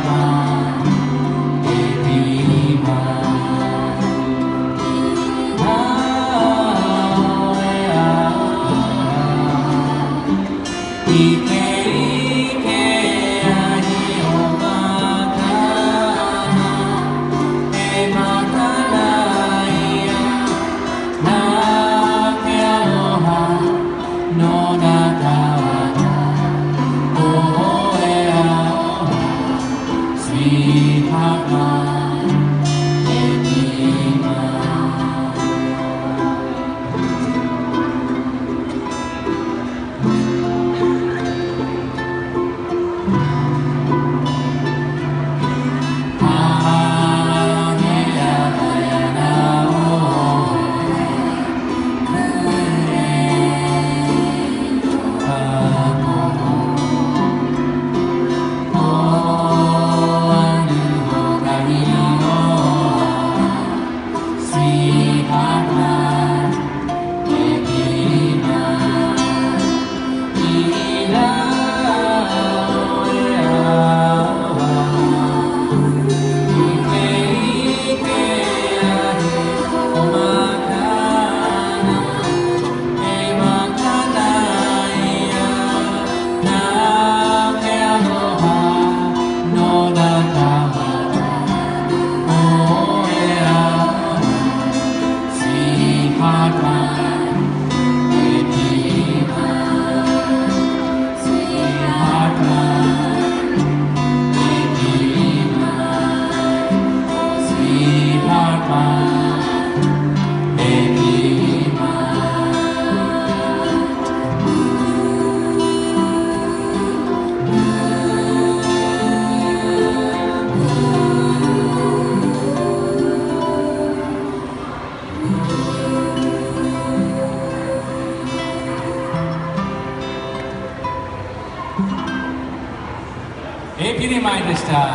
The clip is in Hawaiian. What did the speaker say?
mai, e pili mai. I nā I ke i ke ahi o Makana, e makana ia na ke aloha no nā kānaka. ʻOe aloha, sweetheart mine, e pili mai. Haʻaheo ana ʻoe, kūʻē kākou. ʻO ʻAnuhokahi loa, sweetheart mine, e pili mai. I nā ʻoe aloha, i ke i ke ahi o Makana, e makana ia na ke aloha no nā kānaka. ʻOe aloha, sweetheart mine, e pili mai. Sweetheart mine, e pili mai. Sweetheart mine, e pili mai. E pili mai でした。